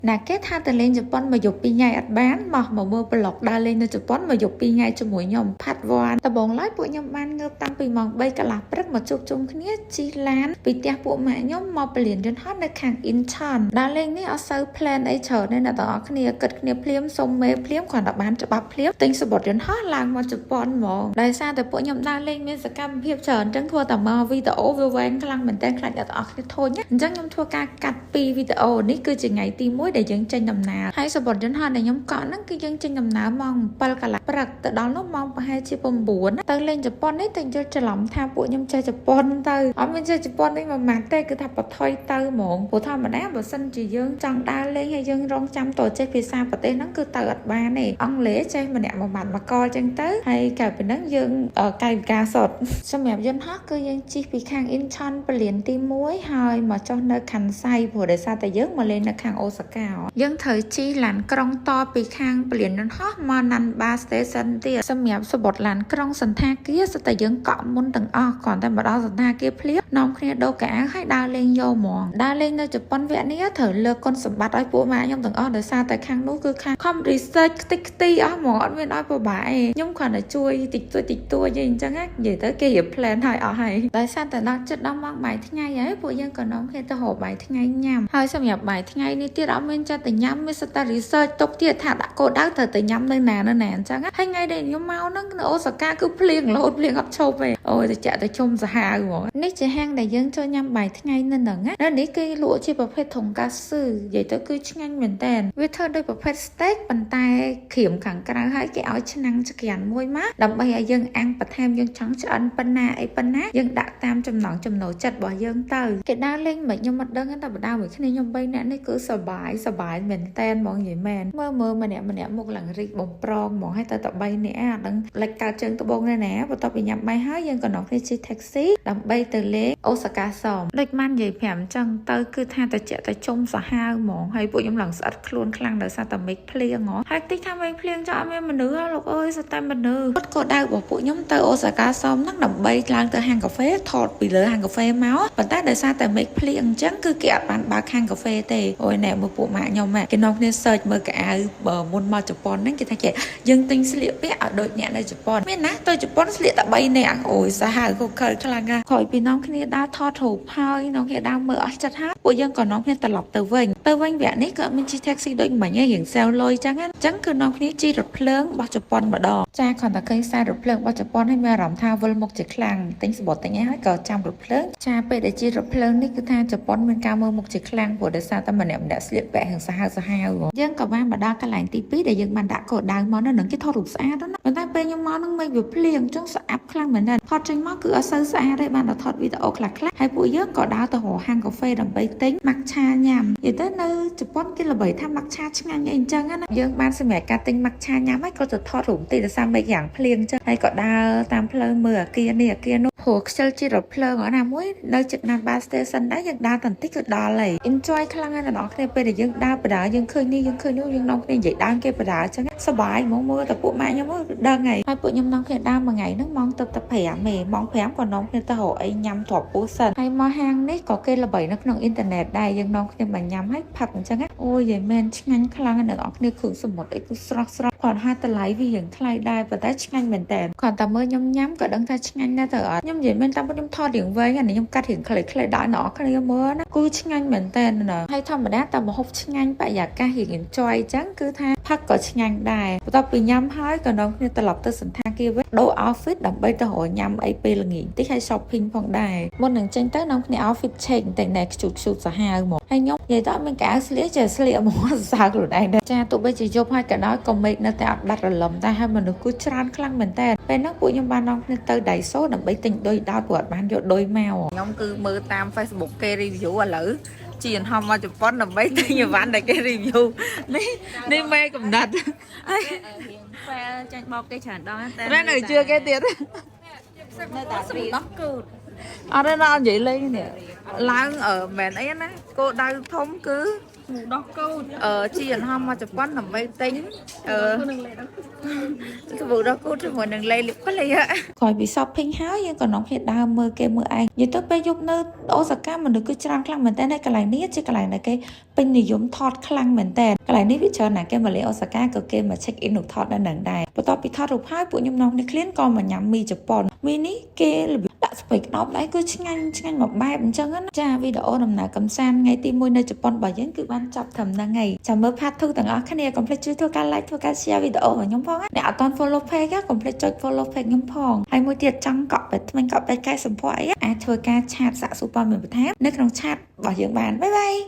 ណាគេថាទៅលេងជប៉ុនមួយយប់ពីរថ្ងៃអត់បានមកមកមើល vlog ដើរលេងនៅជប៉ុនមួយយប់ពីរថ្ងៃជាមួយខ្ញុំ part 1ដំបូងឡើយពួកខ្ញុំបានងើបតាំងពីម៉ោង3កន្លះព្រឹកមកជួបជុំគ្នាជិះឡានពីផ្ទះពួកម៉ាក់ខ្ញុំមកព្រលានយន្តហោះនៅខាងអ៊ីនឆន់ដើរលេងនេះអត់សូវ plan អីច្រើនទេអ្នកទាំងអស់គ្នាគិតគ្នាភ្លាមសុំមេភ្លាមគ្រាន់តែបានច្បាប់ភ្លាមទិញសំបុត្រយន្តហោះឡើងមកជប៉ុនហ្មងដោយសារតែពួកខ្ញុំដើរលេងមានសកម្មភាពច្រើនអញ្ចឹងធ្វើតែមកវីដេអូវាវែងខ្លាំងមែនតើខ្លាចអ្នកទាំងអស់គ្នាធុញណាអញ្ចឹងខ្ញុំធ្វើការកាត់ពីវីដេអូនេះគឺជាថ្ងៃទី1ដែលយើងចេញដំណើរហើយសំបុត្រយន្តហោះដែលខ្ញុំកក់ហ្នឹងគឺយើងចេញដំណើរម៉ោង7កន្លះព្រឹកទៅដល់នោះម៉ោងប្រហែលជា9ទៅលេងជប៉ុននេះតែយល់ច្រឡំថាពួកខ្ញុំចេះជប៉ុនទៅអត់មានចេះជប៉ុននេះមួយម៉ាត់ទេគឺថាបថុយទៅហ្មងព្រោះធម្មតាបើសិនជាយើងចង់ដើរលេងហើយយើងរងចាំតចេះភាសាប្រទេសហ្នឹងគឺទៅអត់បានទេអង់គ្លេសចេះម្នាក់មួយម៉ាត់មួយកចឹងទៅហើយក្រៅពីហ្នឹងយើងកាយវិការសុទ្ធសម្រាប់យន្តហោះគឺយើងជិះពីខាងអ៊ីនឆន់ពលានទី1ហើយមកចុះនៅខាន់សៃព្រោះដោយសារតែយើងមកលេងនៅខាងអូសាកាយើងត្រូវជិះឡានក្រុងតពីខាងពលានយន្តហោះមកណាន់បា station ទៀតសម្រាប់សំបុត្រឡានក្រុងសន្តាគារសុទ្ធតែយើងកក់មុនទាំងអស់គ្រាន់តែមកដល់សន្តាគារភ្លាមនាំគ្នាដូរកៅអៅហើយដើរលេងយកហ្មងដើរលេងនៅជប៉ុនវគ្គនេះត្រូវលើកគុណសម្បត្តិឲ្យពួកម៉ាខ្ញុំទាំងអស់ដោយសារតែខាងនោះគឺខាងខំ research ខ្ទេចខ្ទីអស់ហ្មងអត់មានឲ្យពិបាកទេខ្ញុំគ្រាន់តែជួយតិចតួចតិចតួចអីអញ្ចឹងណានិយាយទៅគេរៀប plan ឲ្យអស់ហើយដោយសារតែដល់ចិត្តដល់ម៉ោងបាយថ្ងៃហើយពួកយើងក៏នាំគ្នាទៅរកបាយថ្ងៃញ៉ាំហើយសម្រាប់បាយថ្ងៃនេះទៀតអត់មានចិត្តទៅញ៉ាំមានសិតតែ research ទុកទៀតថាដាក់គោលដៅត្រូវទៅញ៉ាំនៅណានៅណាអញ្ចឹងហើយថ្ងៃដែលខ្ញុំមកហ្នឹងនៅអូសាកាគឺភ្លៀងរហូតភ្លៀងអត់ឈប់ទេអូយទៅចាក់ទៅជុំសាហាវហ្មងនេះជាហាងដែលយើងចូលញ៉ាំបាយថ្ងៃនៅហ្នឹងណានៅនេះគេលក់ជាប្រភេទថុងកាស៊ឺនិយាយទៅគឺឆ្ងាញ់មែនតើវាធ្វើដោយប្រភេទ steak ប៉ុន្តែក្រៀមខាងក្រៅហើយគេឲ្យឆ្នាំងចក្រានមួយមកដើម្បីឲ្យយើងអាំងបន្ថែមយើងចង់ឆ្អិនប៉ុណ្ណាអីប៉ុណ្ណាយើងដាក់តាមចំណង់ចំណូលចិត្តរបស់យើងទៅគេដើរលេងមិនខ្ញុំអត់ដឹងទេតែបដើមួយគ្នាខ្ញុំ3នាក់នេះគឺសបាយសបាយមែនតែនហ្មងនិយាយមែនមើលមើលម្នាក់ម្នាក់មុខឡើងរីកបំប្រងហ្មងហើយទៅតែ3នាក់អត់ដឹងលេចកើតជើងត្បូងដែរណាបន្ទាប់ពីញ៉ាំបាយហើយយើងក៏នាំគ្នាជិះ taxi ដើម្បីទៅលេងអូសាកាសមដូចបាននិយាយប្រាប់អញ្ចឹងទៅគឺថាតែជាក់តែជុំសាហាវហ្មងហើយពួកខ្ញុំឡើងស្អិតខ្លួនខ្លាំងដោយសារតែមេឃភ្លៀងហ៎ហើយតិចថាមេឃភ្លៀងចោលអត់មានមនុស្សហ៎លោកអើយសុទ្ធតែមនុស្សគាត់ក៏ដៅរបស់ពួកខ្ញុំទៅអូសាកាសមហ្នឹងដើម្បីឡើងទៅហាងកាហ្វេថតពីលើហាងកាហ្វេមកប៉ុន្តែដោយសារតែមេឃភ្លៀងអញ្ចឹងគឺគេអត់បានបើកហាងកាហ្វេទេអូយណែមើលពួកម៉ាក់ខ្ញុំគេនាំគ្នា search មើលកៅអៅបើមុនមកជប៉ុនហ្នឹងគេថាគេយើងទិញស្លៀកពាក់ឲ្យដូចអ្នកនៅជប៉ុនមានណាទៅជប៉ុនស្លៀកតែ3នាក់អូយសាហាវក៏ខើខ្លាំងណាស់ក្រោយពីនាំគ្នាដើរថតរូបហើយនាំគ្នាដើរមើលអស់ចិត្តហើយពួកយើងក៏នាំគ្នាត្រឡប់ទៅវិញទៅវិញវគ្គនេះក៏អត់មានជិះ taxi ដូចមិញទេរៀងសែវលុយចឹងណាអញ្ចឹងគឺនាំគ្នាជិះរថភ្លើងរបស់ជប៉ុនម្ដងចាគ្រាន់តែឃើញខ្សែរថភ្លើងរបស់ជប៉ុនហើយមានអារម្មណ៍ថាវិលមុខជាខ្លាំងទិញសំបុត្រទិញអីហើយក៏ចាំរថភ្លើងចាពេលដែលជិះរថភ្លើងនេះគឺថាជប៉ុនមានការមើលមុខជាខ្លាំងព្រោះដោយសារតែម្នាក់ម្នាក់ស្លៀកពាក់រៀងសាហាវសាហាវយើងក៏បានមកដល់កន្លែងទី2ដែលយើងបានដាក់គោលដៅមកនៅនឹងគេថតរូបស្អាតណាស់ប៉ុន្តែពេលខ្ញុំមកនឹងមេឃវាភ្លៀងអញ្ចឹងស្អាប់ខ្លាំងមែនទែនថតចេញមកគឺអត់សូវស្អាតទេបានតែថតវីដេអូខ្លះៗហើយពួកយើងក៏ដើរទៅរកហាងកាហ្វេដើម្បីទិញម៉ាក់ឆាញ៉ាំនិយាយទៅនៅជប៉ុនគេល្បីថាម៉ាក់ឆាឆ្ងាញ់អីអញ្ចឹងណាយើងបានសម្រាប់ការទិញម៉ាក់ឆាញ៉ាំហើយក៏ទៅថតរូបទីដោយសារមេឃយ៉ាងភ្លៀងអញ្ចឹងហើយក៏ដើរតាមផ្លូវមើលអាគារនេះអាគារនោះព្រោះខ្ជិលជិះរថភ្លើងណាមួយនៅជិតណាន់បា station ដែរយើងដើរតន្តិចគឺដល់ហើយ enjoy ខ្លាំងណាស់អ្នកនរគ្នាពេលដែលយើងដើរបដើយើងឃើញនេះយើងឃើញនោះយើងនាំគ្នានិយាយដើមគេបដើអញ្ចឹងសប្បាយហ្មងមើលតែពួកម៉ាក់ខ្ញុំដឹងហើយហើយពួកខ្ញុំនាំគ្នាដើរមួយថ្ងៃហ្នឹងម៉ោងទៅតែ5ឯងម៉ោង5ក៏នាំគ្នាទៅរកអីញ៉ាំទ្រាប់ពោះសិនហើយមកហាងនេះក៏គេល្បីនៅក្នុងអ៊ីនធឺណិតដែរយើងនាំគ្នាមកញ៉ាំហើយផឹកអញ្ចឹងអូយយាយមែនឆ្ងាញ់ខ្លាំងណាស់អ្នកនរគ្នាគ្រឿងសមុទ្រអីគឺស្រស់ស្រស់គាត់ហាតម្លៃវារៀងថ្លៃដែរប៉ុន្តែឆ្ងាញ់មែនតើគ្រាន់តែមើលខ្ញុំញ៉ាំក៏ដឹងថាឆ្ងាញ់ដែរទៅអត់ខ្ញុំនិយាយមែនតាមខ្ញុំថតរៀងវែងអានេះខ្ញុំកាត់រៀងខ្លីៗដល់អ្នកនរគ្នាមើលណាគឺឆ្ងាញ់មែនតើណាហើយធម្មតាតែម្ហូបឆ្ងាញ់បរិយាកាសរៀង enjoy អញ្ចឹងគឺថាផឹកក៏ឆ្ងាញ់ដែរបន្ទាប់ពីញ៉ាំហើយក៏នាំគ្នាត្រឡប់ទៅសន្តាគារវិញដូរ outfit ដើម្បីទៅរកញ៉ាំអីពេលល្ងាចតិចហើយ shopping ផងដែរមុននឹងចេញទៅនាំគ្នា outfit check បន្តិចណែខ្ជូតខ្ជូតសាហាវហ្មងហើយខ្ញុំនិយាយទៅអត់មានកៅអៅស្លៀកចេះស្លៀកហ្មងសរសើរខ្លួនឯងដែរចាទោះបីជាយប់ហើយក៏ដោយក៏មេឃនៅតែអត់ដាច់រលឹមដែរហើយមនុស្សគឺច្រើនខ្លាំងមែនតើពេលហ្នឹងពួកខ្ញុំបាននាំគ្នាទៅ Daiso ដើម្បីទិញឌុយដោតព្រោះអត់បានយកឌុយមក ខ្ញុំគឺមើលតាម Facebook គេ review ឥឡូវជិះយន្តហោះមកជប៉ុនដើម្បីទិញអីវ៉ាន់ដែលគេ review នេះនេះមេកំណត់ រៀង fail ចាញ់បោកគេច្រើនដងតែ តែនៅជឿគេទៀត នៅតែរៀនគូត អត់ទេណាអត់និយាយលេងនេះឡើងអឺមិនអីណាគោលដៅធំគឺ មូដោះកូន ជិះយន្តហោះមកជប៉ុនដើម្បីទិញ នឹងលេដល់ សាប៊ូដោះគូទជាមួយនឹងលេលីបក្លីហ៎ ក្រោយពី shopping ហើយយើងក៏នាំគ្នាដើរមើលគេមើលឯងនិយាយទៅពេលយប់នៅអូសាកាមនុស្សគឺច្រើនខ្លាំងមែនតើហើយកន្លែងនេះជាកន្លែងដែលគេពេញនិយមថតខ្លាំងមែនតើកន្លែងនេះវាច្រើនណាស់គេមកលេងអូសាកាក៏គេមក check in រូបថតនៅនឹងដែរបន្ទាប់ពីថតរូបហើយពួកខ្ញុំនាំគ្នាឃ្លានក៏មកញ៉ាំមីជប៉ុនមីនេះគេរបៀបដាក់ស្ពៃក្តោបដែរគឺឆ្ងាញ់ឆ្ងាញ់មួយបែបអញ្ចឹងណាចាវីដេអូដំណើរកំសាន្តថ្ងៃទី1នៅជប៉ុនរបស់យើងគឺបានចប់ត្រឹមហ្នឹងហើយចាំមើល part 2ទាំងអស់គ្នាកុំភ្លេចជួយធ្វើការ like ធ្វើការ share វីដេអូរបស់ខ្ញុំផងណាអ្នកអត់ទាន់ follow page កុំភ្លេចចុច follow page ខ្ញុំផងហើយមួយទៀតចង់កក់បែបថ្មិញកក់បែបកែសម្ផស្សអីអាចធ្វើការ chat សាកសួរព័ត៌មានបន្ថែមនៅក្នុង chat របស់យើងបាន bye bye.